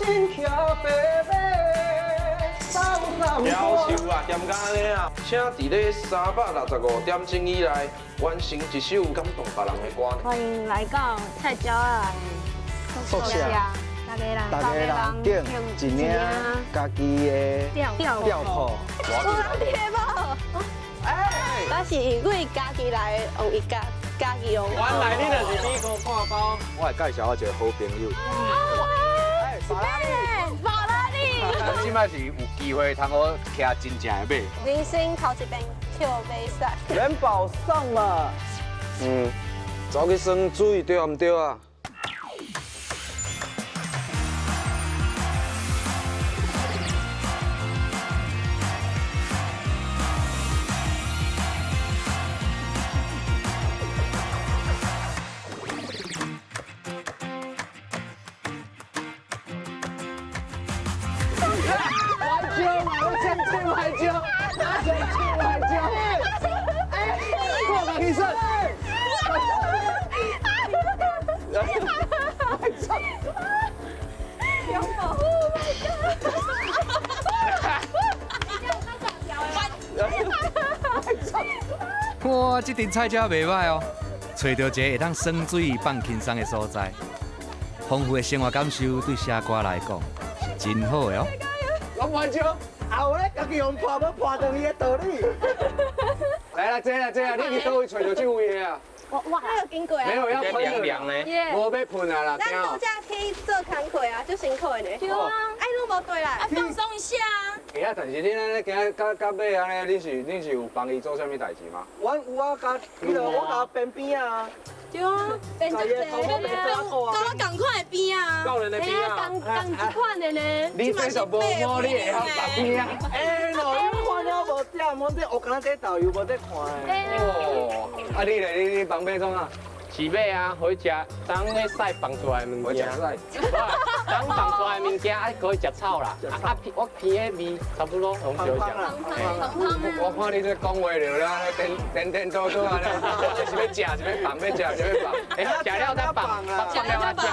身骑白马，走三夭寿啊，踮甲按呢啊，请伫咧365点钟以内完成一首感动别人的歌。欢迎来到菜鸟仔的宿舍，大家人，大家人顶一领家己的吊吊裤。有人贴无？我是为家己来的，用伊家家己用。原来你就是美国看包。我会介绍我一个好朋友。法拉利，法拉利。咱这摆是有机会通好骑真正的马。人生头一遍跳马赛。元宝送了。嗯，走去耍水对毋对啊？哇，这阵菜鸟袂䆀哦，揣著一个会当耍水放轻松的所在，丰富的生活感受对写歌来讲是真好的哦。拢玩笑，后咧家己用破要破断伊的道理。来啦，这啦这啦，你去佗位揣著这位的啊？我我有经过啊。没有要喷的呢，无欲喷啊啦。咱拄才去做工课啊，足辛苦的呢。对啊，哎，拢无对啦。啊，放松一下啊。哎啊，但是恁按呢行到到尾按呢，恁是有帮伊做啥物代志吗？阮有啊，共彼落我共边边啊。对啊，边足济，跟我仝款的边啊。教练的边啊。仝仝一款的呢。你这就无摸，你会晓别边啊？哎，喏，你看了无点？我这学敢若这导游无在看的。哦，啊你咧，你帮马创啊？饲马啊，可以食，当咧屎放出来的物件。当放出来的物件，啊可以食草啦。啊我闻的味差不多，拢少食。我看你这讲话了了，颠颠倒倒啊，这是欲食，是欲放，欲食，是欲放。哎，食了再放，放了再食。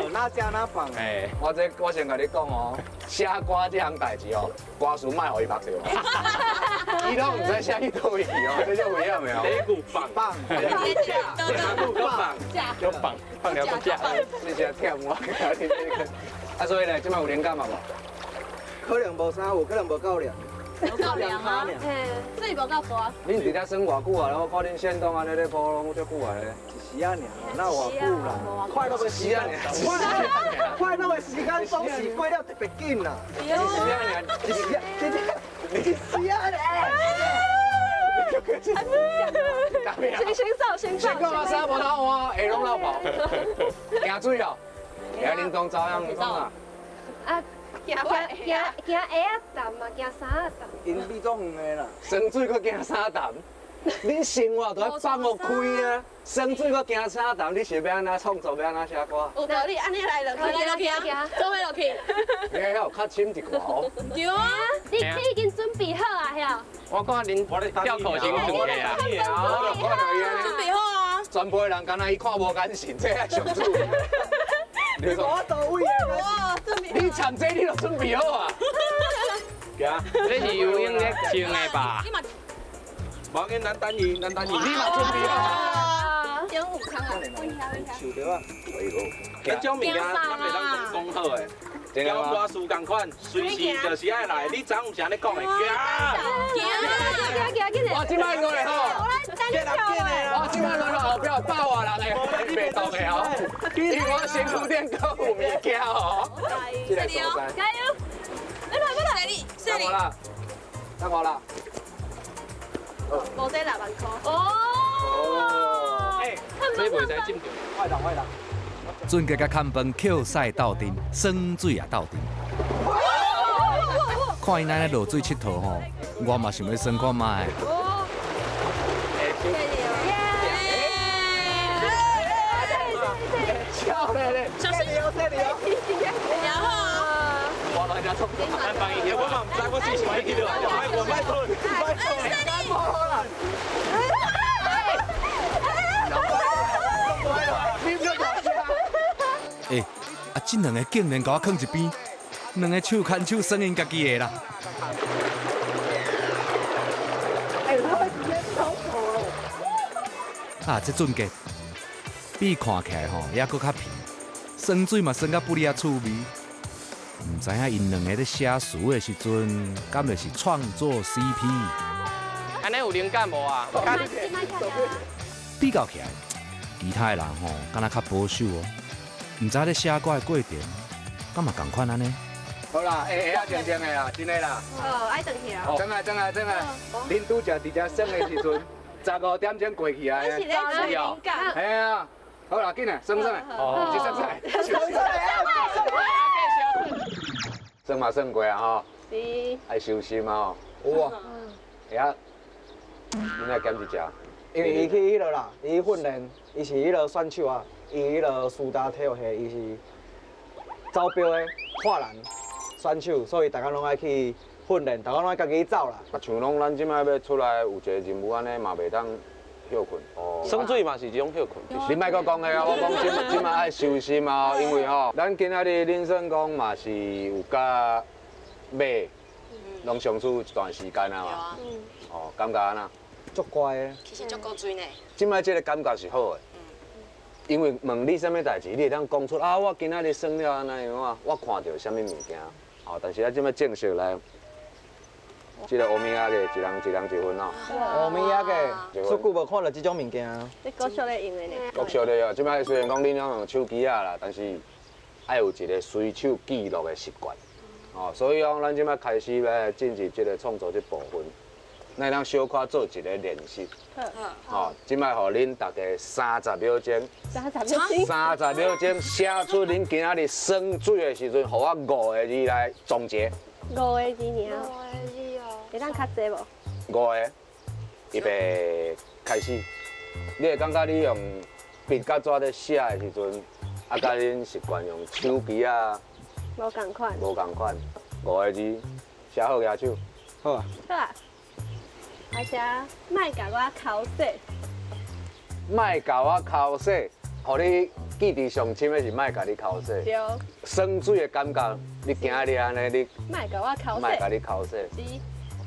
哪食哪放。哎，我这我先共你讲哦，写歌这项代志哦，歌词莫予伊拍著。伊拢毋知写去佗位去哦，这足危险的哦。第一句放放，放，就放，放了不食。你真忝我，啊，所以呢，这摆有灵感嘛无？可能无啥，有可能无够量。无够量啊？水无够大。恁伫遮耍偌久啊？我看恁限动按呢咧铺拢足久啊咧。一时仔尔，哪有偌久啦？快乐的时间，快乐的时间总是过了特别紧啦。一时仔尔，一时仔，一时仔尔。先先走，先走。先讲啊，衫无头换，鞋拢落跑，惊水哦。下林东走样讲啊。啊，惊惊惊鞋仔澹嘛，惊衫仔澹。𪜶比足远的啦。耍水阁惊衫澹？恁生活都爱放予开啊！耍水阁惊衫澹，你是欲按怎创作？欲按怎写歌？有道理，按呢来落去，来落去啊，做伙落去。你遐有较深一寡哦。对啊，你已经准备好啊，遐？我看恁吊口先准备啊，准备好啊。全部的人敢若伊看无眼神，这才上主。你我到位的。你参这你都准备好啊？这是游泳咧穿的吧？无要紧，咱等伊，咱等伊。你嘛准备好啊？中有空啊？受著啊！这种物件咱袂当讲讲好的，交歌词仝款，随时就是爱来。你昨昏有啥咧讲的？行行行行紧！我这摆落来吼，我这摆落来后壁有百外人的，袂动的哦。因为我身躯顶阁有物件哦。这个所在。加油！来来来，你，等我啦，等我啦。无这6万块。哦。哎，这袂使占著。快点快点。准阁佮看饭捡屎斗阵，耍水也斗阵。看𪜶按呢落水𨑨迌吼，我嘛想欲耍看觅。笑咧咧，小心哦，这里哦。然后，我来遮创。咱帮伊，我嘛毋知，我只是买去落来，我莫喷，莫喷，莫啦。欸，啊，这两个竟然共我囥一边，兩个手牽手耍𪜶家己的啦。啊，這俊傑比看起來吼，猶閣較皮，耍水嘛耍甲不離仔趣味。毋知影𪜶兩个咧寫詞的時陣，敢會是創作 CP？按呢有靈感無啊？比較起來，其他的人吼，敢若較保守哦。毋知咧寫歌的過程，敢嘛仝款按呢？好啦，會會靜靜的啦，真的啦。好，愛轉去啊。轉來轉來轉來，恁拄才佇遮耍的時陣，15點鐘過去啊。是咧找靈感。嘿啊，好啦，緊來，耍耍，哦，是耍耍。耍嘛耍過啊吼，是。愛收心啊吼，有啊，會曉，恁愛減一隻。因為伊去彼落啦，伊訓練，伊是彼落選手啊，伊彼落師大體育系，伊是走標的跨欄選手，所以逐工攏愛去訓練，逐工攏愛家己走啦。啊，像攏咱這擺欲出來有一個任務按呢，嘛袂當歇睏。哦。耍水嘛是一種歇睏。你莫閣講的啊，我講這擺愛收心啊，因為吼，咱今仔日恁算講嘛是有佮馬攏相處一段時間啊嘛。哦，感覺按怎？足乖的，其實足古錐呢。這擺這個感覺是好的，因為問你啥物代誌，你會當講出啊，我今仔日耍了按呢樣啊，我看著啥物物件。哦，但是啊，這擺正式來，這個烏米仔嘅，一人一人一份哦。烏米仔嘅，足久無看著這種物件。這國小咧用的呢？國小咧哦，這擺雖然講恁攏用手機仔啦，但是愛有一個隨手記錄的習慣。哦，所以講咱這擺開始來進入這個創作這部分。咱通小可做一個練習，吼，這擺予恁大家30秒鐘，30秒鐘，30秒鐘寫出恁今仔日耍水的時陣，予我5個字來總結。5個字爾。5個字哦。會當較濟無？5個，預備開始。你會感覺你用筆佮紙咧寫的時陣，啊，佮恁習慣用手機啊，無仝款。無仝款，5個字寫好舉手。好啊。好啊。而且莫共我剾洗，莫共我剾洗，予你記佇上深的是莫共你剾洗。對。耍水的感覺，你今日按呢，你莫共我剾洗，莫共你剾洗。是。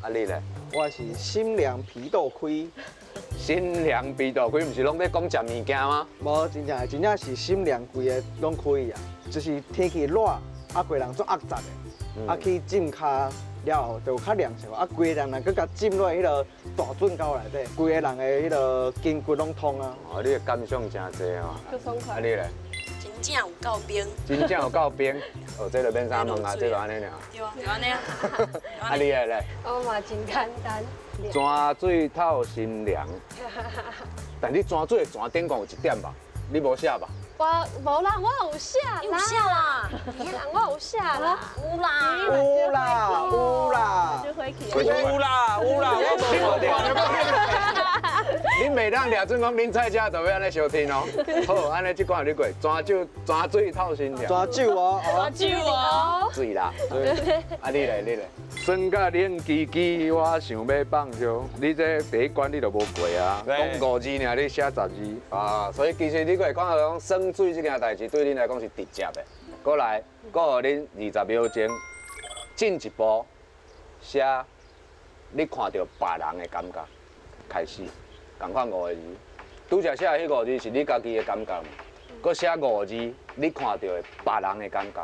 啊，你咧？我是心涼皮肚開。心涼皮肚開，毋是攏咧講食物件嗎？無，真正真正是心涼規个攏開啊，就是天氣熱，啊，規人足壓雜的，啊去浸跤。了後就較涼些，啊，規个人若閣共浸落彼个大圳溝內底，規个人的彼个筋骨攏通啊。哦，你的感想真濟哦。足爽快。啊，你咧？真正有夠冰。真正有夠冰，哦，這就免啥問啊，這就按呢爾。對啊，就按呢啊。啊，你咧？我嘛真簡單。泉水透心涼，但你泉水的泉頂懸有一點吧？你無寫吧？我無啦，我有寫啦。有寫啦，我有寫啦。有啦，有啦，有啦。有啦，有啦，我無看著。恁袂當掠準講恁菜食就欲按呢相聽哦。好，按呢這關予你過，泉酒泉水透心涼。泉酒哦，泉酒哦。水啦。啊，你咧，你咧。酸甲冷吱吱，我想欲放尿。你這第一關你就無過啊，講5字爾，你寫10字啊。所以其實你閣會看到講耍水這件代誌對恁來講是直接的。過來，閣予恁20秒鐘進一步寫你看著別人的感覺，開始，仝款5個字。拄才寫的彼5字是你家己的感覺嘛？閣寫5字，你看著的別人的感覺。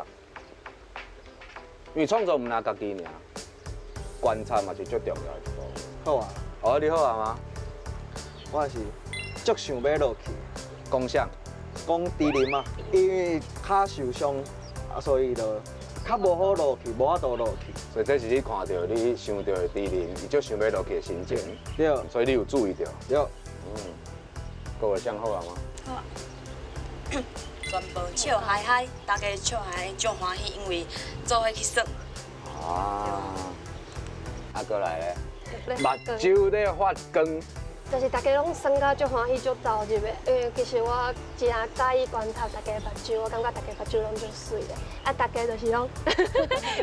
因為創作毋但家己爾，觀察嘛是足重要的一步。好啊。哦，你好啊嗎？我是足想欲落去。講啥？講豬林啊，因為跤受傷，啊，所以就較無好落去，無法度落去。所以這是你看著你想著的豬林，伊足想欲落去的心情。對。所以你有注意著。對。嗯。各位想好啊嗎？好啊。全部笑嗨嗨，大家笑嗨嗨，足歡喜，因為做伙去耍。啊。啊，閣來咧，目睭咧發光。就是大家攏耍甲足歡喜、足投入的，因為其實我真佮意觀察大家目睭，我感覺大家目睭攏足媠的，啊，大家就是攏，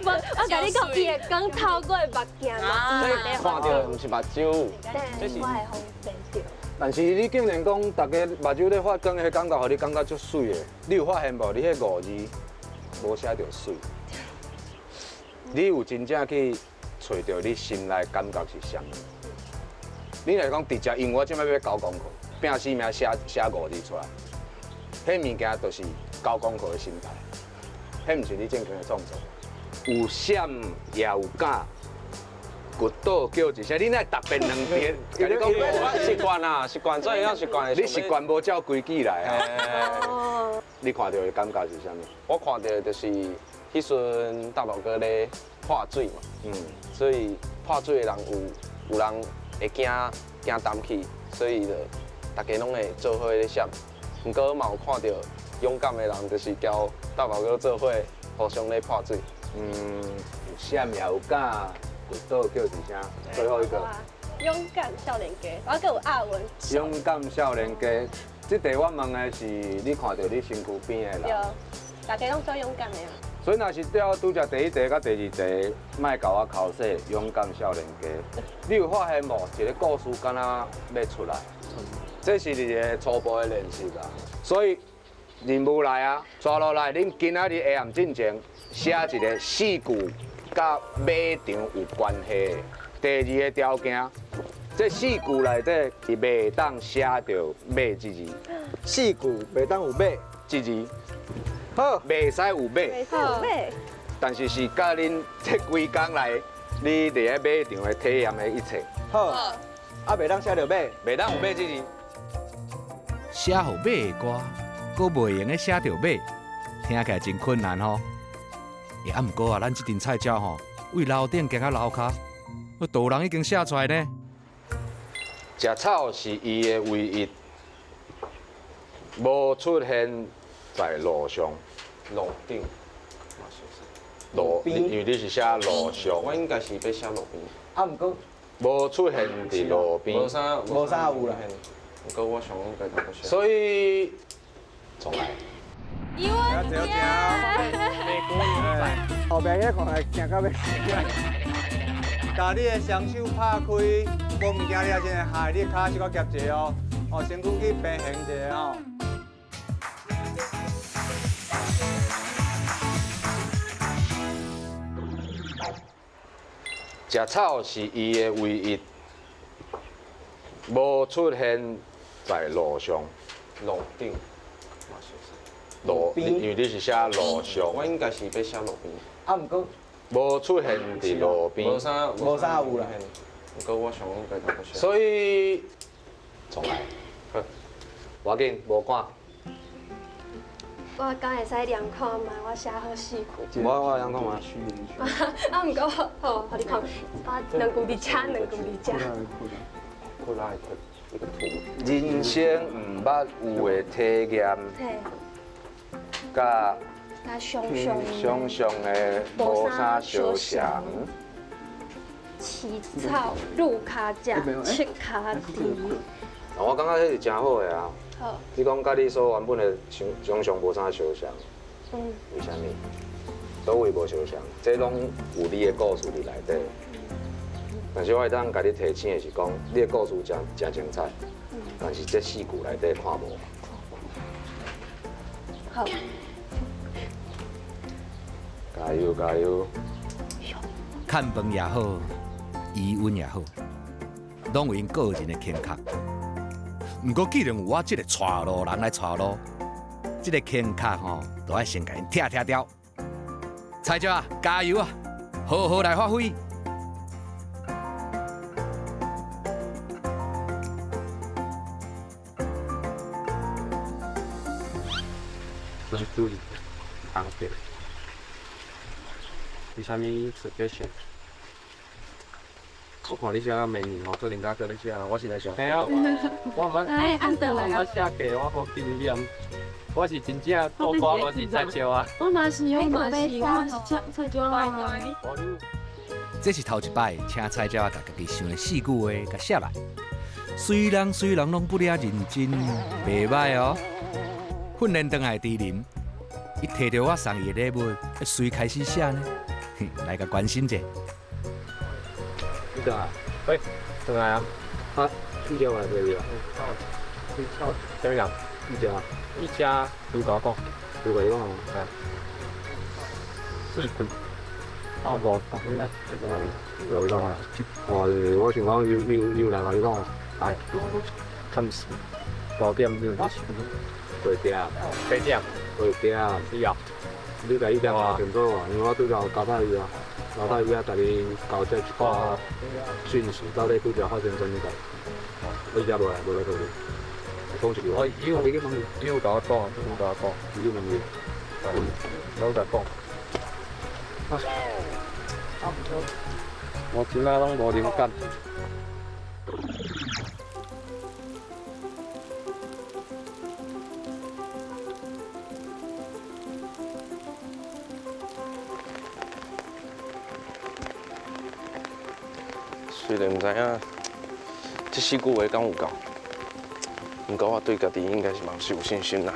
無，我共你講，伊的光透過目鏡嘛，伊嘛咧看著毋是目睭，這是我會予伊變著。但是你竟然講大家目睭咧發光，彼感覺，予你感覺足媠的。你有發現無？你彼5字無寫著媠，你有真正去揣著你心內感覺是啥物？你若講直接，因為我這擺欲交功課，拼死命寫寫五字出來，彼物件就是交功課的心態，彼毋是你正經的創作。有閃也有敢，骨倒叫一聲，你哪會特別兩遍？共你講，我習慣啦，習慣，所以講習慣。你習慣無照規矩來啊？你看著的感覺是啥物？我看著就是彼陣大寶哥咧破水嘛，所以破水的人有人會驚驚擔去，所以就大家攏會做伙咧閃。毋過嘛有看著勇敢的人，就是交大寶哥做伙互相咧破水。有閃也有敢，骨倒叫一聲。最後一個。勇敢少年家，我閣有阿文。勇敢少年家，這題我問的是你看著你身軀邊的人。對，大家攏做勇敢的啊。所以若是對我拄才第一題佮第二題，莫共我剾洗勇敢少年家。你有發現無？一個故事敢若欲出來，這是一個初步的練習啊。所以任務來啊，接落來，恁今仔日下暗進前寫一個四句佮馬場有關係的。第二個條件，這四句內底是袂當寫著馬這字。四句袂當有馬這字。好，袂使有馬，袂使有馬，但是是佮恁這規工來，你佇咧馬場的體驗的一切。好，啊，袂當寫著馬，袂當有馬這字。寫予馬的歌，閣袂用得寫著馬，聽起來真困難吼。欸，啊，毋過啊，咱這陣菜鳥吼，為樓頂行到樓跤，都有人已經寫出來呢。食草是伊的唯一，無出現在路上。路頂，路，因為你是寫路上。我應該是欲寫路邊。啊，毋過無出現佇路邊。無啥，無啥有啦。毋過我想講該怎寫。所以，重來。疑問對。後壁彼看來驚到欲死。共你的雙手拍開，無物件你也真會害你跤小可夾一下哦，哦，身軀去平衡一下哦。食草是伊的唯一，無出現在路上。路頂，路，因為你是寫路上。我應該是欲寫路邊。啊，毋過無出現佇路邊。無啥，無啥有啦。毋過我想講該怎寫。所以，重來。無要緊，無趕。我敢會使量看覓？我寫好四句。我量看覓。啊，毋過好，予你看，我兩句佇遮，兩句佇遮。人生毋捌有的體驗，佮想象想象的無啥相像。飼草、路跤食、七跤蹄。我感覺這是真好的啊。好。你講佮你所原本的想想象無啥相像，為啥物？佗位無相像？這攏有你的故事佇內底。但是我會當共你提醒的是講，你的故事真真精彩，但是這四句內底看無。好。加油加油！看飯也好，疑問也好，攏有𪜶個人的欠缺。毋過，既然有我這個帶路人來帶路，這個欠缺吼，都愛先共𪜶拆拆掉。菜鳥啊，加油啊，好好來發揮。来注意，方便。为啥物出这线？我看你写美女吼，做林大哥咧写，我是来想。嘿啊，我毋捌。哎，按倒来。我写过，我无经验。我是真正做歌，我是菜鸟啊。我嘛是，我嘛是，我是菜鸟啊。这是头一摆，请菜鸟仔共家己想的四句话共写来。虽然攏不了认真，袂䆀哦。训练转来的猪林，伊提著我送伊的礼物，随开始写呢。来共关心者。你转来？喂，转来啊！啊，你叫我来陪你啊？啥物人？你家？你家你甲我讲，你甲你讲啊？四句。我我想講又又來共你講，來，暫時5點就8點，八點，八點，是啊。你家己點清楚啊？因為我拄才有交代伊啊，交代伊啊，共你交這一寡訊息，到底拄才發生啥物代志？你才無來，無來討論。講一句話。伊有伊有共我講，有共我講，伊有問你，攏在講。我這擺攏無靈感。雖然毋知影這四句話敢有夠，毋過我對家己應該是嘛是有信心啦。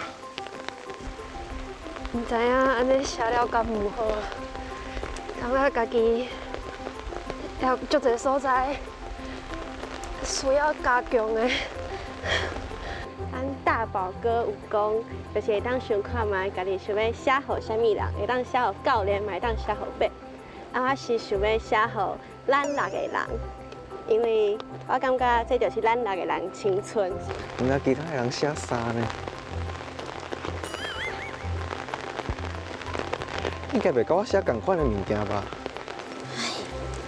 毋知影按呢寫了敢有好，感覺家己有足濟所在需要加強的。咱大寶哥有講，就是會當想看覓家己想欲寫予啥物人，會當寫予教練，嘛會當寫予馬。啊，我是想欲寫予咱六个人，因為我感覺這就是咱六個人青春。毋知其他的人寫啥呢？應該袂共我寫仝款的物件吧？唉，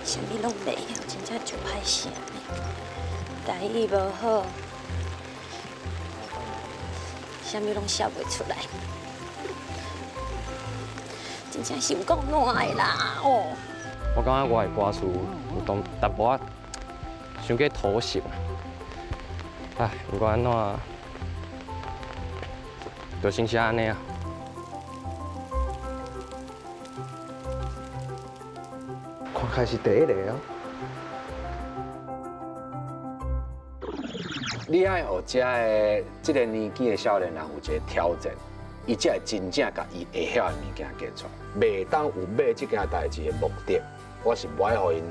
啥物攏袂曉，真正足歹寫呢。台語無好，啥物攏寫袂出來，真正是有夠爛的啦哦！我感覺我的歌詞有當淡薄仔傷過妥協，唉，不管按怎，就先寫按呢啊。看起來是第一个哦。你愛予遮的這個年紀的少年人有一個挑戰，伊才會真正共伊會曉的物件加出來。袂當有買這件代誌的目的，我是無愛予𪜶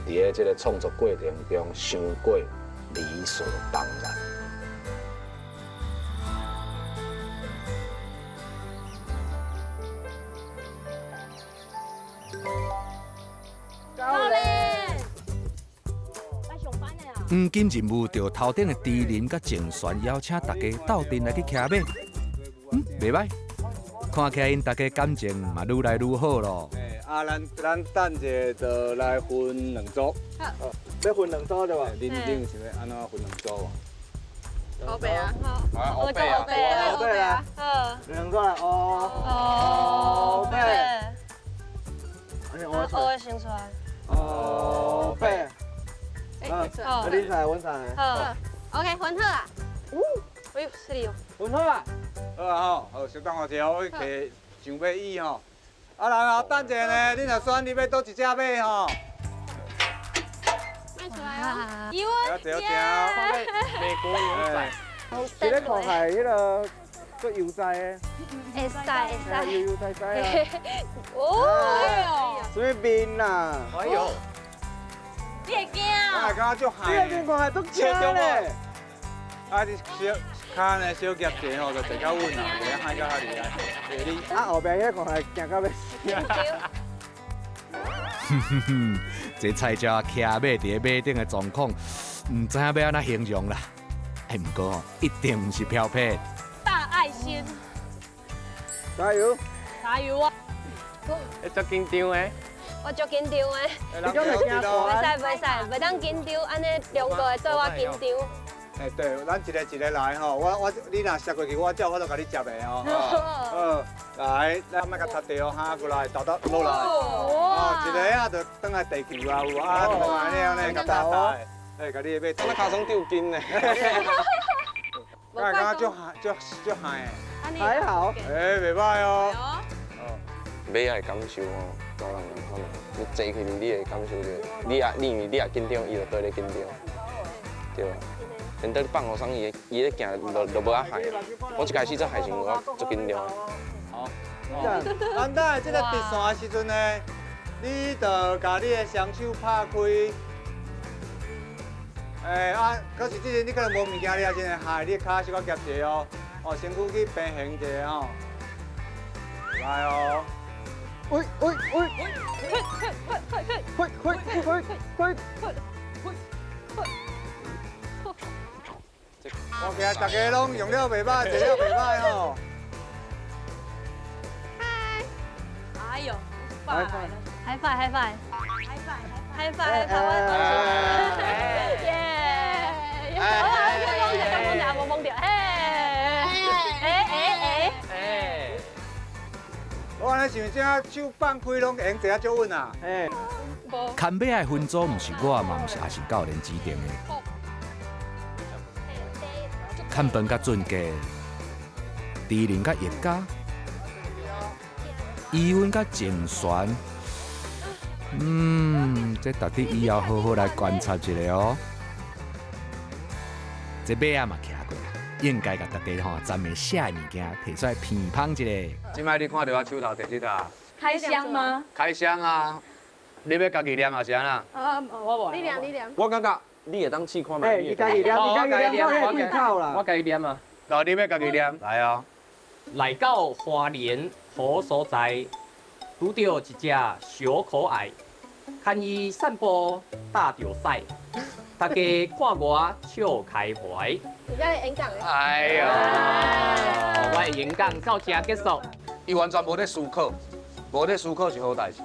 佇咧這個創作過程中傷過理所當然。教練，黃金任務就頭頂的豬林佮鄭璇邀請大家鬥陣來去騎馬，袂䆀，看起來𪜶大家感情嘛愈來愈好咯。啊，咱等一下就來分兩組。好，欲分兩組對無？恁有想欲按怎分兩組無？烏白啊！好，烏白啊！烏白啊！好，兩組來，烏白。烏的先出來。烏白。好，你猜，我猜。好，OK，分好啊。哎呦，是哩哦。分好啊。好啊吼，好，小等我一下，我去提上马椅吼。啊，然後等一下呢，你若選，你欲佗一隻馬吼？賣出來哦。有啊，對對。美國牛仔。這个看起來彼个足悠哉的。會使會使。悠悠哉哉啊。哦。啥物面啊？哎呦。你會驚啊？我感覺足害。你个面看起來足正咧。啊，你小跤呢小夾者吼，就坐較穩啊，袂害到遐厲害。啊，後壁彼個看起來驚到欲死。哼哼哼，這菜鳥騎馬佇咧馬頂的狀況，毋知影欲按怎形容啦。哎，毋過吼，一定毋是飄撇。大愛心。加油！加油啊！會足緊張的。我足緊張的。你敢會驚？袂使袂使，袂當緊張，按呢兩個會對我緊張。哎，對，咱一個一個來吼。我你若射過去，我才有法度共你接的吼。好，來，咱莫共插著哈，過來，豆豆落來。哦，一个啊，就轉來地球啊，有啊，轉來了呢，共搭搭的。哎，共你的馬。我跤爽丟筋呢。我感覺足足足害的。還好。哎，袂䆀哦。馬仔的感受吼，高人共款。你坐起去，你會感受著，你也你因為你也緊張，伊就綴咧緊張，對啊。等到你放予鬆，伊伊咧行就無愛害。我一開始做害時，我足緊張。好。咱等下這个直線的時陣呢，你就共你的雙手拍開。哎啊，可是這陣你可能無物件，你也真會害，你跤小可夾一下哦，哦，身軀去平衡一下哦。來哦。喂喂喂！嘿，嘿，看起来大家攏用了袂歹，坐了袂歹吼。哎呦，来了，嗨 five 嗨 five，嗨 five 嗨 five 嗨 five，耶！我懵掉，懵掉，嘿，哎哎哎，我按呢想，这手放开攏会用坐啊足稳啊。哎，牵马的分组毋是我，嘛毋是也是教练指定的。看饭佮俊杰，智能佮叶家，伊温佮郑璇，这值得以后好好来观察一下哦。这马仔嘛徛过，应该共大家吼昨暝写的物件提出来评判一下。这摆你看著我手头提这个。开箱吗？开箱啊！你欲家己念还是按怎？啊，我无。你念，你念。我感觉你会当试看觅。哎，你家己念，你家己念，我开口啦。我家己念啊。哦，你欲家己念，来哦。来到花莲好所在，拄著一只小可爱，牵伊散步搭著屎，大家看我笑开怀。你在演讲的。哎呦，我的演讲到这结束。伊完全无咧思考，无咧思考是好代志，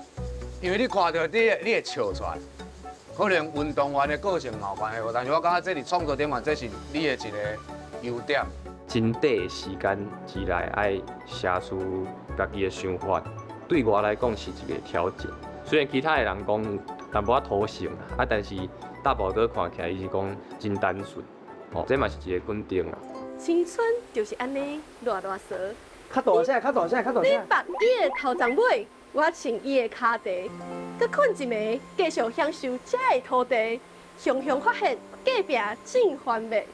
因为你看著你会笑出来。可能运动员的个性嘛有关系，但是我感觉这伫创作顶面，这是你的一个优点。真短的时间之内，爱写出家己的想法，对我来讲是一个挑战。虽然其他的人讲淡薄仔土性啊，但是大宝哥看起来伊是讲真单纯，哦，这嘛是一个肯定啊。青春就是按呢，热热趖。较大声，较大声，较大声。你绑伊的头鬃尾，我穿伊的跤蹄，阁睏一暝，继续享受这个土地。雄雄发现隔壁真繁美。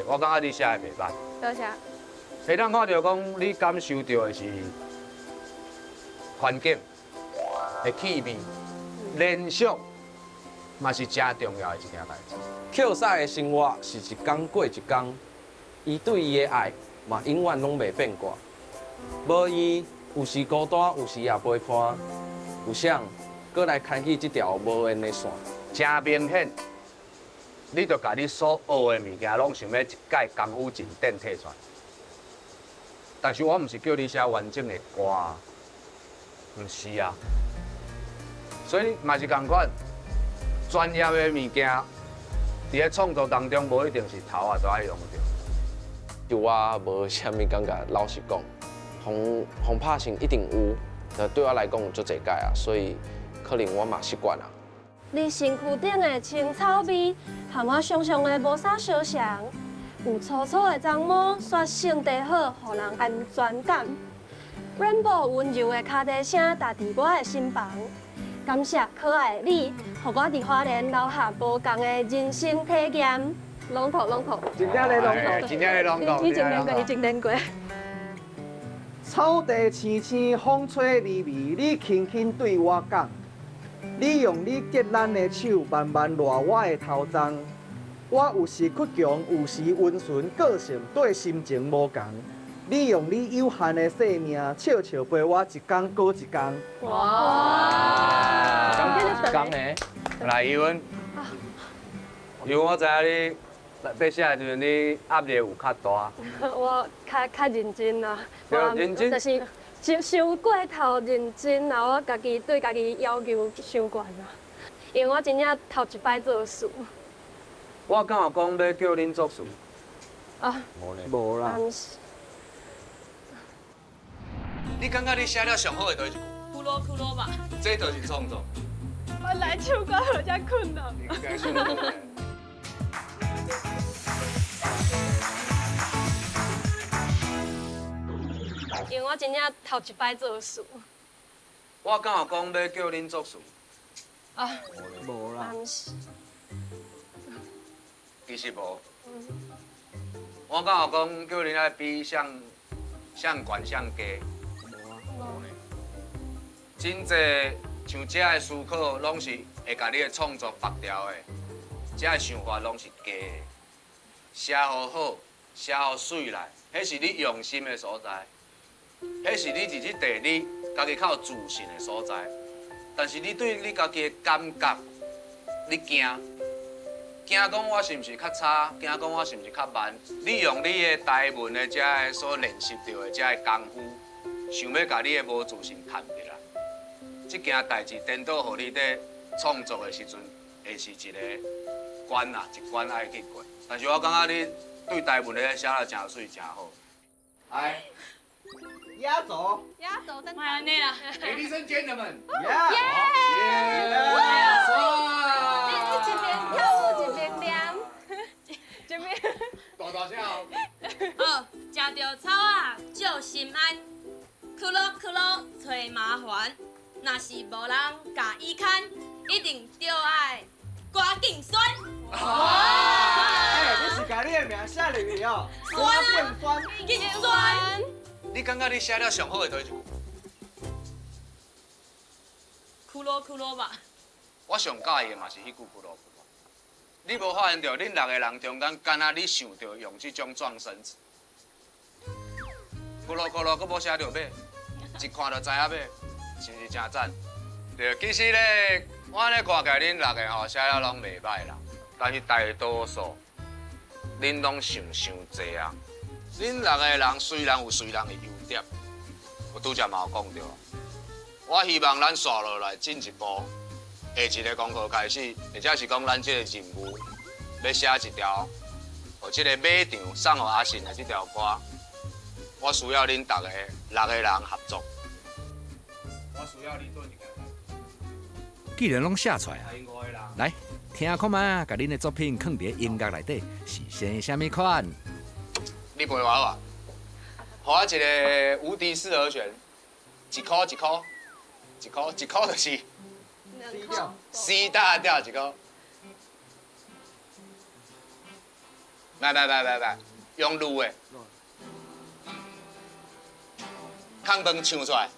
我感觉你写的袂歹。多谢。会当看著讲，你感受著的是环境的气味，联想嘛是诚重要的一件代志。捡屎的生活是一工过一工，伊对伊的爱嘛永远拢袂变过。无伊有时孤单，有时也陪伴，有谁阁来牵起这条无缘的线？诚明显，你著共你所学的物件，拢想欲一摆功夫尽展提出来。但是我毋是叫你写完整的歌，毋是啊。所以嘛是仝款，专业的物件，伫咧创作当中，无一定是头仔都爱用著。就我无啥物感觉，老实讲，防防拍性一定有，但对我来讲有足济届啊，所以可能我嘛习惯啊。你身躯顶的青草味，和我想象的无啥相像。有粗粗的鬃毛，煞性地好，予人安全感。Rainbow 温柔的跤蹄声，踏伫我的心房。感谢可爱的你，予我伫花莲留下无仝的人生体验。龙头，龙头，真正咧龙头，真正咧龙头，已经练过，已经练过。草地青青，风吹微微，你轻轻对我讲，你用你结力的手，慢慢掠我的头鬃。我有时倔强，有时温顺，个性对心情无仝。你用你有限的生命，笑笑陪我一工过一工。哇！一工的，来，伊文，因为我知影你在写的时阵，你压力有较大。我较认真啦，对，认真。就是伤伤过头认真啦，我家己对家己要求伤悬啦，因为我真正头一摆做事。我敢有讲欲叫恁作词？啊，无啦。你感觉你写了上好的佗一句？骷髅骷髅吧。这就是创作。我来唱歌有遮困难。因为我真正头一摆做事。我敢有讲欲叫恁作词？啊，无啦。其实无。我敢有讲叫恁爱比上上悬上低？无呢。真济像这的思考，拢是会共你的创作绑掉的。这的想法拢是假的。写予好，写予媠来，彼是你用心的所在，彼是你伫这地你家己较有自信的所在。但是你对你家己的感觉，你惊，惊讲我是毋是较差，惊讲我是毋是较慢。你用你的台文的这个所练习著的这个功夫，想欲共你的无自信牵起来。这件代志颠倒，予你伫创作的时阵，会是一个关啊，一关爱去过。但是我感觉你对台文咧写得诚媠诚好。来，压轴，压轴登场。按呢啦，Ladies and gentlemen，耶！你一边跳舞一边念，一边。大大声哦。好，食著草仔就心安，去啰去啰揣麻烦，若是无人共伊牵，一定著爱赶紧选。哎，你是共你的名写入去哦，酸变酸，紧选。你感觉你写了上好的佗一句？骷髅骷髅吧。我上喜欢的嘛是彼句骷髅骷髅。你无发现著，恁六个人中间，敢若你想著用这种状声词？骷髅骷髅，阁无写著尾，一看就知影尾，是毋是真赞？对，其实咧，我按呢看起来，恁六个吼写了拢袂䆀啦，但是大多数恁拢想伤济啊。恁六个人虽然有虽然的优点，我拄才嘛有讲著。我希望咱紲落来进一步，下一个功课开始，或者是讲咱这个任务欲写一条，予这个马场送予阿信的这条歌，我需要恁逐个六个人合作。我需要你做一个。既然拢写出来啊，来听看觅，共恁的作品囥伫音乐内底是生啥物款？你陪我好啊？予我一个无敌四和弦，一箍一箍，一箍一箍就是 C 大调一箍。来来来来来，用撸的，空饭唱出来。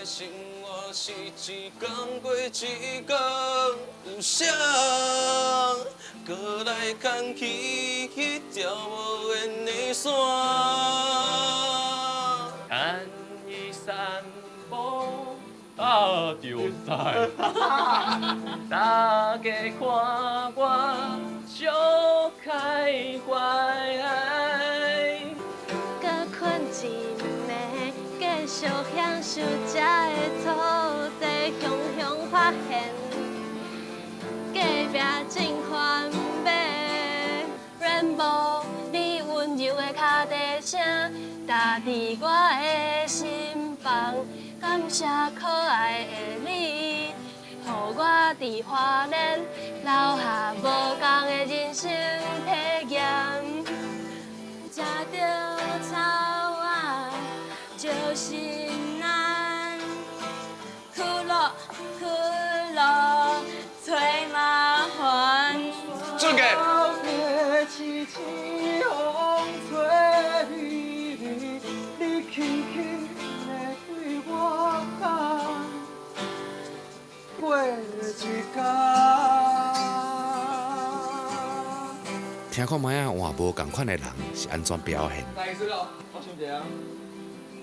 生活是一工过一工，有谁阁来牵起彼条无缘的线？牵伊散步踏著屎，大家看我足开怀。阁困一暝，继续享受这个土地，雄雄发现隔壁真欢美。Rainbow，你温柔的跤蹄声，踏伫我的心房。感谢可爱的你，予我伫花莲留下无仝的人生体验。食著草仔就心安，去啰去啰揣麻烦。准个。听看觅啊，换无仝款的人是按怎表现？来一次咯，我想一下。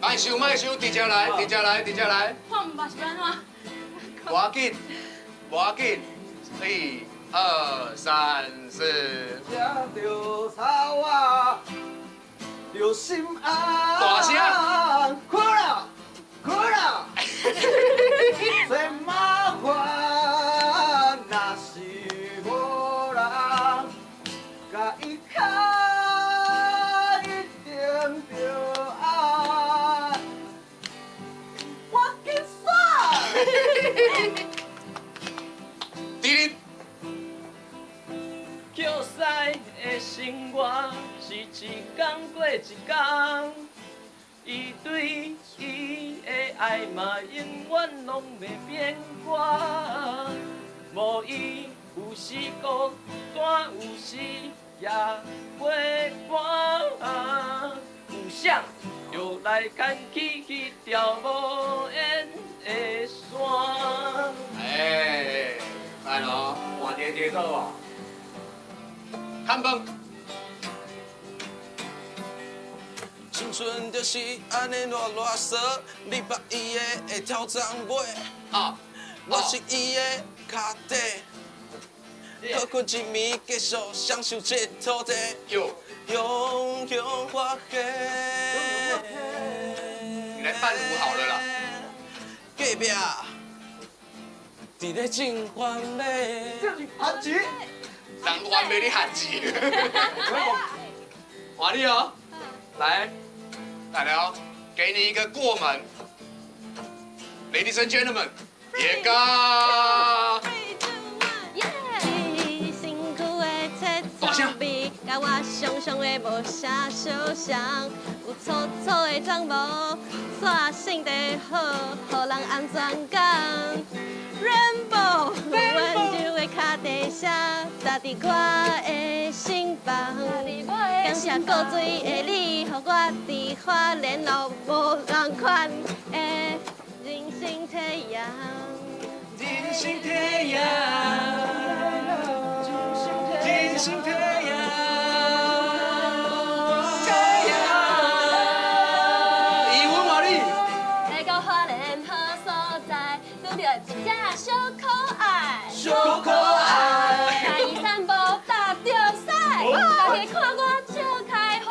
莫想莫想，直接来，直接来，直接来。看毋捌是按怎？无要紧，无要紧。一、二、三、四。食著草仔，就心安。大声。困啦，困啦。真麻烦，若是无人共伊牵，一定著爱。我紧煞。滴滴。捡屎的生活是一工过一工，伊对伊的爱嘛永远拢袂变卦。无伊有时孤单，有时也袂寒。有谁又来牵起彼条无缘的线？哎，来咯，换一个节奏哦。看饭。青春就是按呢啰啰嗦，你捌伊的会头鬃尾啊，我是伊的脚底。好困一暝，继续享受这土地，雄雄发黑。你来伴舞好了啦。隔壁，伫咧种番麦。韩剧。人番麦你韩剧。华丽哦，来，来了哦，给你一个过门。Ladies and gentlemen，耶嘎。大声。佮我想象的无啥相像，有粗粗的鬃毛，煞性地好，予人安全感。Rainbow，温柔的跤蹄声，踏伫我的身旁。感谢古锥的你，予我伫花莲路无仝款的人生体验。人生体验，人生体验。来到花莲好所在，拄著一只小可爱。小可爱。带伊散步踏著屎，大家看我笑开怀。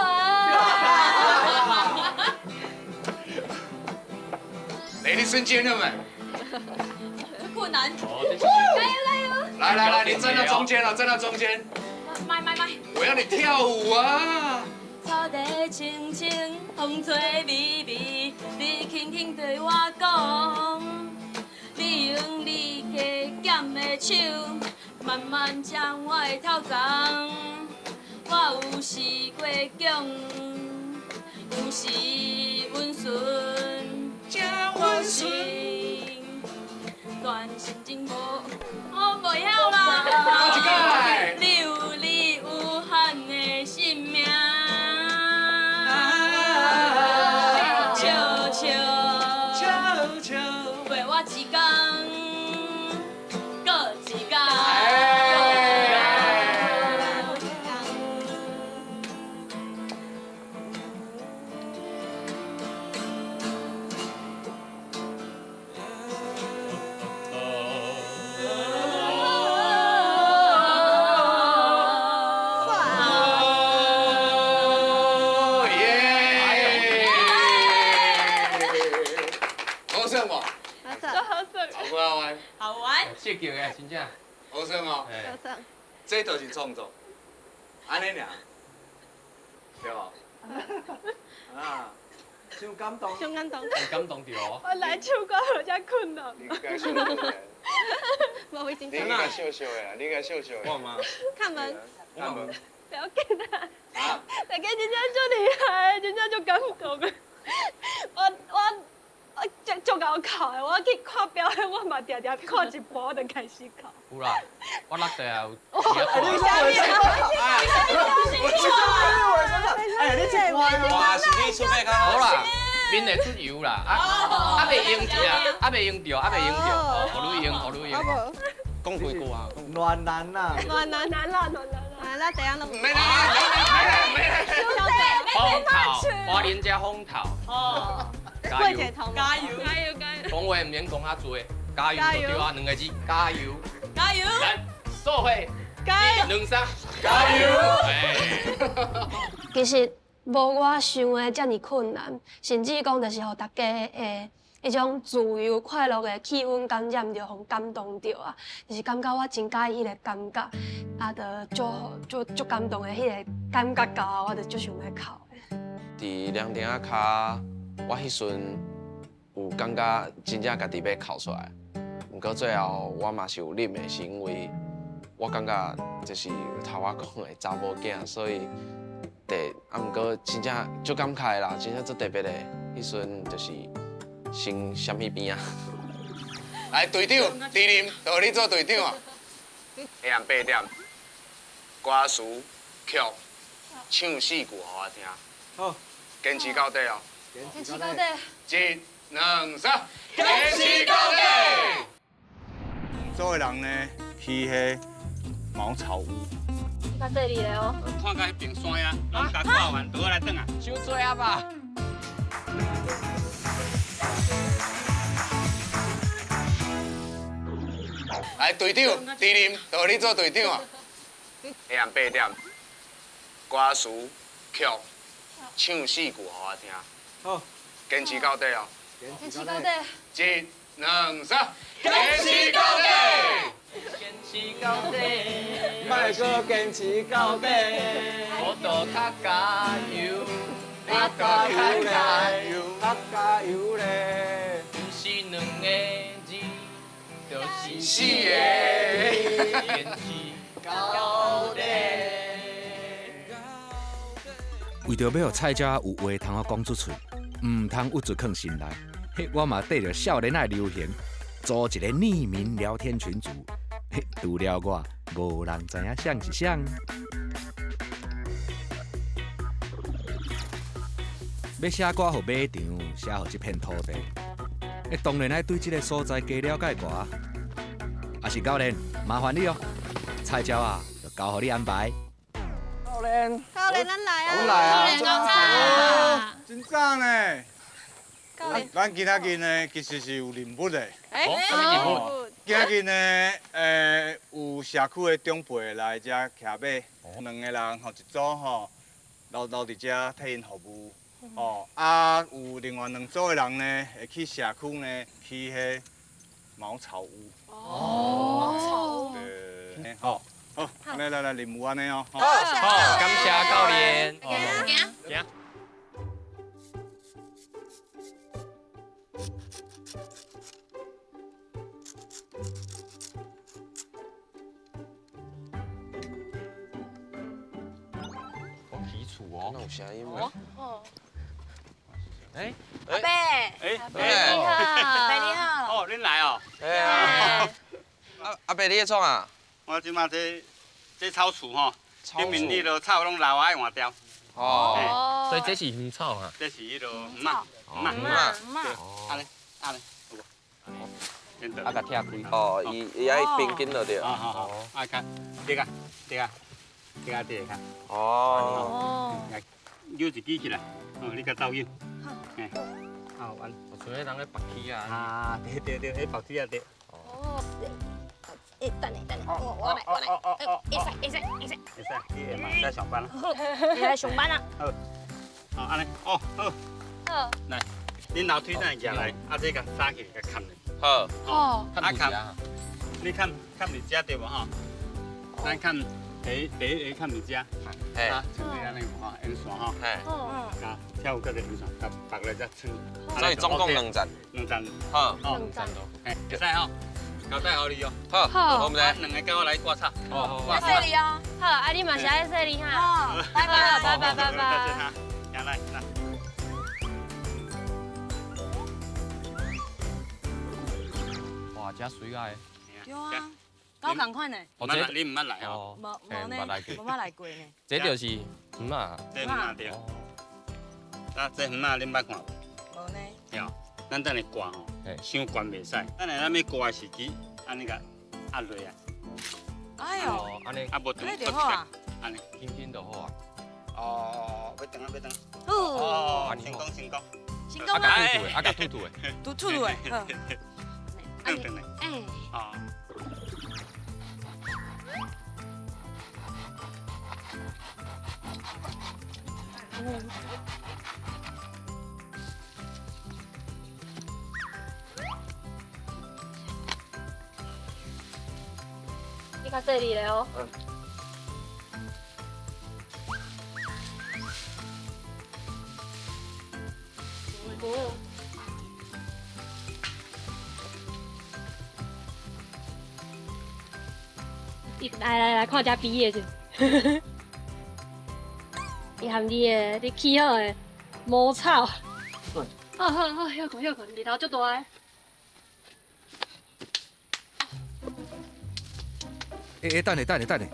Ladies and gentlemen，困难。加油加油！来来来，你站到中间了，站到中间。麦麦麦！我要你跳舞啊！草地青青，风吹微微，你轻轻对我讲，你用你加减的手，慢慢将我的头鬃。我有时过强，有时温顺，真温顺。但心情无，我袂晓啦。你有你有限的生命。笑笑，笑笑，陪我一工，阁一工。好耍无？好耍。好不好玩？好玩。刺激的，真正。好耍哦。好耍。这就是创作，按呢尔，对无？啊，伤感动。伤感动。感动著哦。我来唱歌有遮困难。你该笑笑的。无会紧你应该笑笑的啦，你应该笑笑的。我吗？看门。看门。不要紧啦，大家真正足厉害，真正足感动的。我足𠢕哭的，我去看表演，我嘛定定看一半我就开始哭。有啦，我落地啊有。你啥物？哎，你这哇，是你出发较好啦，面会出油啦，啊未用着，啊未用着，啊未用着，予你用，予你用。讲几句啊？暖男呐。暖男，暖啦，暖男。来啦，等下拢。没啦，没啦，没啦。风头，花莲遮风头。哦。加油！加油！加油！加油！讲话毋免讲较济，加油就对啊，两个字，加油！加油！来，做伙，加油！一、两、三，加油！其实无我想的遮尔困难，甚至讲就是予大家的彼种自由快乐的气氛感染著，予感动著啊！就是感觉我真佮意彼个感觉，啊，就足足感动的彼个感觉到，我就足想欲哭的。伫凉亭仔跤。我彼阵有感觉真正家己欲哭出来，毋过最后我嘛是有忍的，是因为我感觉就是头仔讲的查某囝，所以得啊，毋过真正足感慨啦，真正足特别的。彼阵就是先闪彼边啊。来，队长，猪林，就你做队长啊。下暗8点，歌词曲唱4句予我听。好，坚持到底哦。坚持到底。一、两、三，坚持到底。做的人呢，去彼茅草屋。较细腻的哦。看到彼边山啊，拢共看完，倒来转啊。伤济啊吧。来，队长，猪林，就你做队长啊。下暗8点，歌词曲唱四句予我听。好，坚持到底哦。坚持到底。一、两、三，坚持到底。坚持到底，莫阁坚持到底。我都较加油，较加油咧，较加油咧。毋是两个字，就是四个。坚持到底。为著欲予菜鸟有话通好讲出喙，毋通郁卒囥心内，嘿，我嘛缀著少年仔的流行，组一个匿名聊天群组。嘿，除了我，无人知影谁是谁。欲写歌予马场，写予这片土地，欸，当然爱对这个所在加了解寡。啊是教练，麻烦你哦，菜鸟啊，就交予你安排。教练，教练，咱来啊！咱来啊！教练，真早呢。教练，咱今仔日呢，其实是有任务的。欸，什么任务？今仔日呢，有社区的长辈来遮骑马，两个人吼一组吼，留伫遮替𪜶服务。哦，啊，有另外两组的人呢，会去社区呢，去彼茅草屋。哦，茅草屋。对，好，好，来来来，任务按呢哦。好，感谢教练。行。行。我起厝哦。那有声音吗？哦。哎，阿伯，哎，阿伯你好，阿伯你好。哦，恁来哦。哎呀，阿伯你咧创啊？我这马这草厝吼，顶面迄落草拢老爱换掉。哦。所以这是鱼草啊？这是彼落鱼仔，鱼仔，鱼仔。按呢，按呢，有无？啊，共拆开。哦，伊爱平均就对。好好好，爱较，这个，这个，这个这个较。哦。来，扭一支起来，哦，你较走扭。嘿，啊，阮有像彼人咧拔起啊。啊，对对对，彼拔起啊对。哦。欸，等下等下，我来我来，会使会使会使。会使，你下嘛会使上班啦。会来上班啦。好，好，按呢，哦，好。好。来，恁楼梯等下举来，啊，这共揸起来，共崁咧。好。哦。啊，崁，你崁崁伫遮对无吼？咱崁第一个崁伫遮。啊，像这按呢吼，沿线吼。嘿。啊，跳过个沿线，共绑来遮穿。所以总共两站。两站。好。两站。嘿，会使吼。交代予你哦。好，好，两个跟我来挂草。好，爱细腻哦。好，啊你嘛是爱细腻哈。好，拜拜拜拜拜拜。来来来。哇，遮水啊！对啊，跟我仝款呢。哦，这你毋捌来哦？无无呢，无捌来过呢。这就是鱼仔。这鱼仔对。啊，这鱼仔恁捌看无？无呢。对。咱等下挂吼，伤悬袂使。等下咱欲挂的时机，按呢共压落啊。哎呦，按呢，啊无按呢就好啊。按呢，轻轻就好啊。哦，欲转啊，欲转。哦，成功成功。成功啊！啊，共吐吐的，吐吐的，好。转转来。哎。哦。你较细腻咧哦。来来来，看这毕业者。伊含你的，你起好的茅草。好好好，歇困歇困，日头足大的。欸欸，等下等下等下，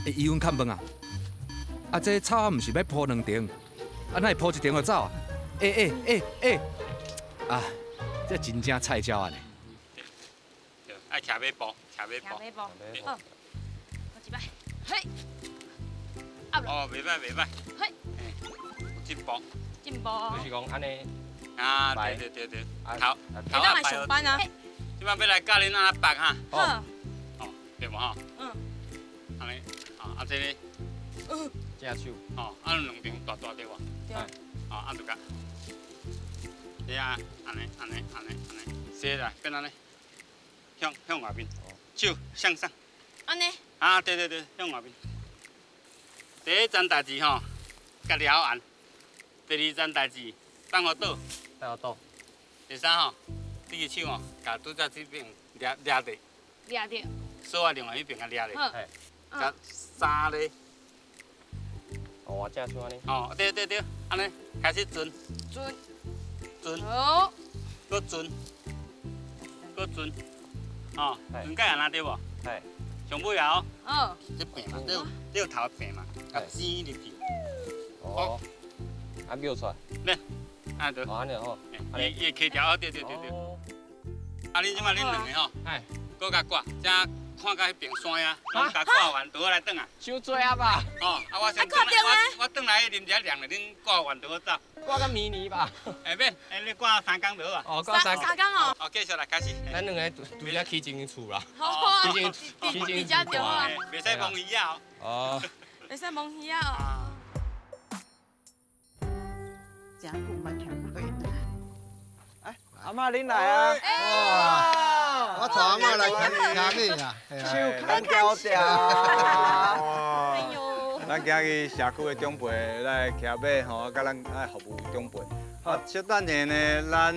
欸，伊阮看问啊，啊这草毋是欲铺两层，啊哪会铺一层就走啊？欸欸欸欸，啊，这真正菜鸟啊呢。对，爱徛马步，徛马步。徛马步。好，我一摆，嘿。哦，袂歹袂歹。嘿。进步。进步。就是讲按呢。啊，对对对对。头头来上班啊。这摆欲来教恁按怎绑哈。好。哦，對無吼？嗯。按呢，啊這个，正手。吼，啊兩邊大大對無？對。吼，啊就共，對啊，按呢，按呢，按呢，按呢，斜來變按呢，向外面，手向上。按呢？啊，對對對，向外面。第一層代誌吼，共抓完；第二層代誌，放予倒。放予倒。第三吼，你的手吼，共拄才這邊掠掠著。掠著。鎖仔另外彼邊共掠著。好。共三个。哦，正手按呢。哦，對對對，按呢開始轉。轉。轉。好。閣轉。閣轉。哦，轉到按呢對無？係。上尾啊！嗯。這邊嘛，這有頭邊嘛，共剪入去。哦。啊，叫出來。來，按對。哦，按呢好。伊伊會起條，對對對對。啊，恁這擺恁兩个吼，閣共掛，這看到彼邊山啊，攏共掛完，就好來轉來。傷濟啊吧？哦，啊，我先轉來，我轉來啉一下涼咧，恁掛完就好走。掛個迷你吧。會免，你掛三工就好啊。哦，掛三三工哦。哦，繼續來開始。咱兩個拄才起一間厝啦。好啊。起一間，起一間厝啊。袂使摸魚仔哦。哦。袂使摸魚仔哦。真久毋捌聽過。哎，阿嬤恁來啊！哇！我帶阿嬤來聽你啊，手牽條條。哎呦！咱今日社區的長輩來騎馬吼，佮咱愛服務長輩。啊，小等下呢，咱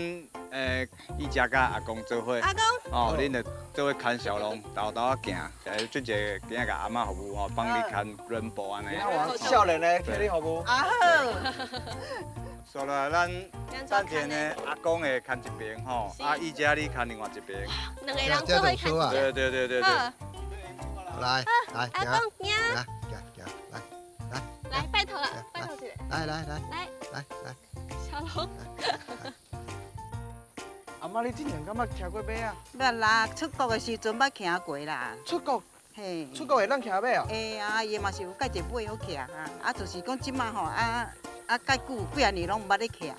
伊遮佮阿公做伙。阿公。哦，恁就做伙牽小龍，沓沓仔行，俊傑今仔共阿嬤服務吼，幫你牽輪步按呢。少年的替你服務。啊好。煞落來，咱等下呢，阿公會牽一邊吼，啊，伊遮你牽另外一邊。兩個人做伙牽。對對對對對。來來，阿公，行。來，行行，來來。來，拜託了，拜託一下。來來來。來。來來。小龍。阿嬤，你之前敢捌騎過馬啊？捌啦，出國的時陣捌騎過啦。出國？嘿。出國會當騎馬哦？會啊，伊嘛是有蓋一個馬好騎啊，啊，就是講這擺吼啊。啊，蓋久幾仔年攏毋捌咧騎啦。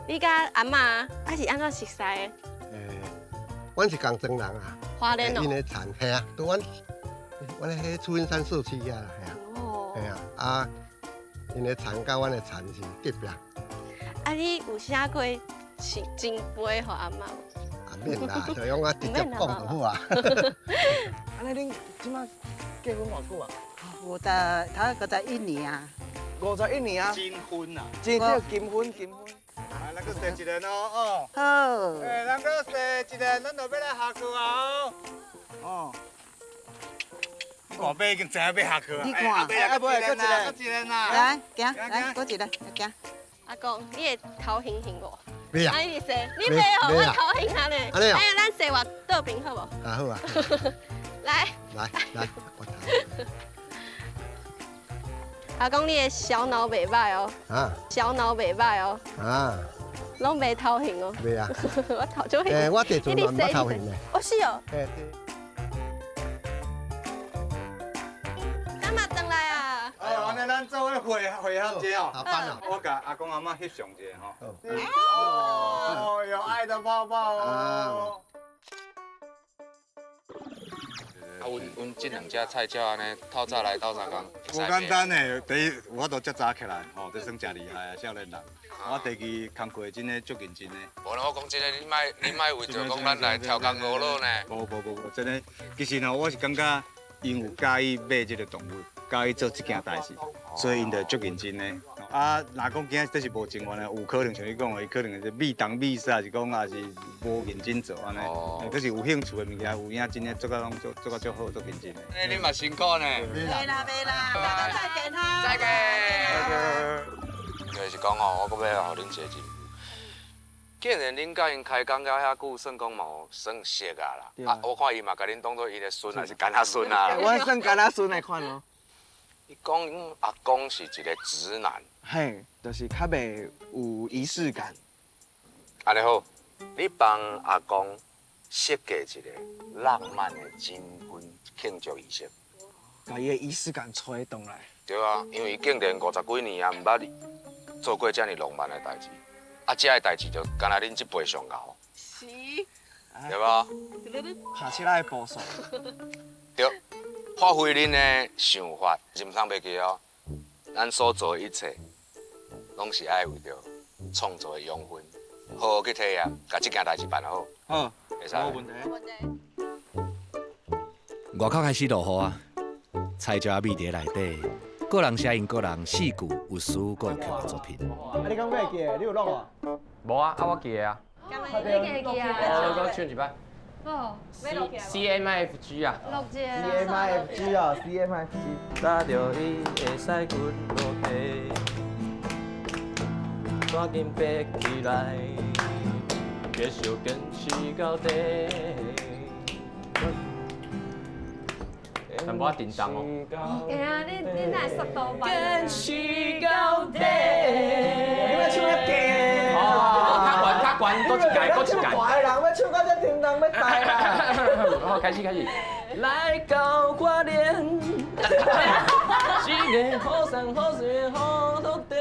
你佮阿嬤啊是按怎熟似的？欸，阮是仝庄人啊。花蓮哦。𪜶的田，嘿啊，佇阮彼翠雲山社區遐啦，嘿啊。哦。嘿啊，啊，𪜶的田佮阮的田是隔壁。啊，你有寫過是真批予阿嬤無？啊，免啦，就用我直接講就好啊。按呢，恁這擺結婚偌久啊？51年啊。51年啊！金婚啊！真對，金婚金婚。來，咱閣踅一下哦，哦。好。欸，咱閣踅一下，咱就欲來下課啊！哦。我馬已經知影欲下課啊！你看，啊，閣一个，閣一个啦！來，行，來，閣一个，行。阿公，你的頭型型無？袂啊！你踅，你袂哦，我頭型啊咧。按呢哦。哎呀，咱踅活倒爿好無？啊好啊。來。來來，我頭。阿公，你的小腦袂䆀哦。啊。小腦袂䆀哦。啊。攏袂頭型哦。袂啊。我頭足型。欸，我這陣嘛毋捌頭型的。哦，是哦。欸。咱嘛轉來啊。哦，按呢咱做伙會會合一下哦。好班哦。我共阿公阿嬤翕相一下吼。哦，有愛的抱抱哦。啊，阮這兩隻菜鳥按呢，透早來鬥相共。無簡單的，第一有法度遮早起來，吼，這算誠厲害啊，少年人。我第二工課真的足認真的。無啦，我講真的，你莫為著講咱來超工五老呢。無無無無，真的，其實吼，我是感覺𪜶有佮意買這個動物，佮意做這件代誌，所以𪜶就足認真的。啊，若講今仔這是無情願的，有可能像你講的，伊可能是美東美西，還是講也是無認真做按呢。可是有興趣的物件，有影真的做甲攏做做甲足好，足認真的。欸，你嘛辛苦呢。袂啦袂啦，大家再見哈。再見。就是講吼，我閣欲予恁一个任務。既然恁佮𪜶開講到遐久，算講嘛有算熟啊啦。啊，我看伊嘛共恁當做伊的孫，還是干仔孫啊。我算干仔孫的款哦。伊講阮阿公是一個直男。嘿，就是較袂有儀式感。按呢好，你幫阿公設計一個浪漫的金婚慶祝儀式，共伊的儀式感揣轉來。對啊，因為伊竟然50幾年啊，毋捌做過遮爾浪漫的代誌，啊，這个代誌就敢若恁這輩上𠢕。是。对无？拍起来的步数。对，发挥恁的想法，毋通袂记哦。咱所做的一切，攏是愛為著創作的養分，好好去體驗，共這件代誌辦好。好，會使。無問題。外口開始落雨啊，菜鳥仔覕佇內底，各人寫𪜶各人四句有詩閣有曲的作品。啊，你敢會記？你有錄啊？無啊，啊我記的啊。你記記啊？我唱一擺。哦，C M I F G 啊。錄一個。 C M I F G 啊，C M I F G。搭著伊會使滾落地，趕緊爬起來，繼續堅持到底。淡薄仔震動哦。哎呀，你哪會速度慢？堅持到底。你欲唱得假？哦，較懸較懸，閣一屆閣一屆。大人欲唱到這叮當欲大啦。好，開始開始。來到花蓮，一个好山好水好土地。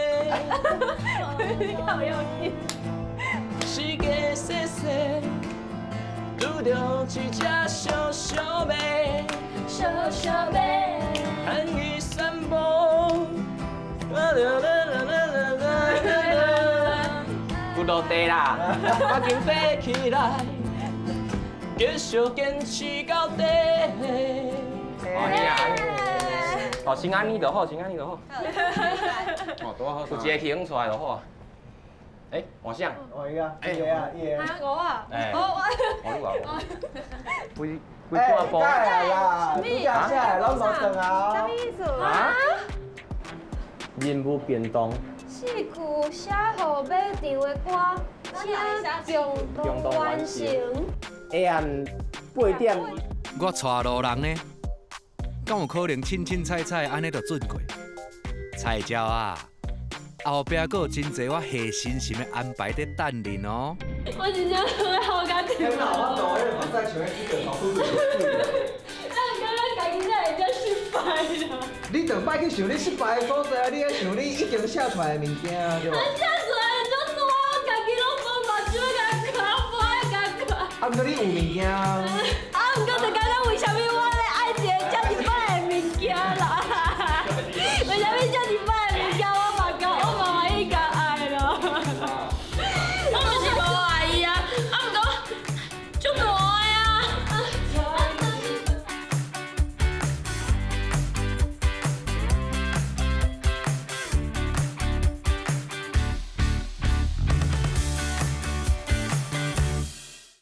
你好有劲。四界细细，拄著一只小小马，小小马，牵伊散步。骨落地啦，赶紧爬起來，繼續堅持到底。哦，先按呢就好，先按呢就好。哦，拄好，有一個起出來就好。欸，換誰？換伊啊，伊個啊，伊個。啊，我啊，欸我我你話我。規規欸，半步。改啊啦，拄才寫的攏無轉啊。啥物意思？啊？任務變動。四句寫予馬場的歌，請共同完成。下暗8點。我帶路人呢，敢有可能凊凊彩彩按呢就準過？菜鳥仔，後壁閣有真濟我下心心的安排佇等恁哦。我真正會好感動。天哪，我抖那個目屎像彼水頭出水。咱感覺家己才會遮失敗啦。你就莫去想你失敗的所在，你愛想你已經寫出來的物件，對無？我寫出來的足大，我家己攏無目睭共看，無愛共看。啊，毋過你有物件啊。啊，毋過就感覺為啥物我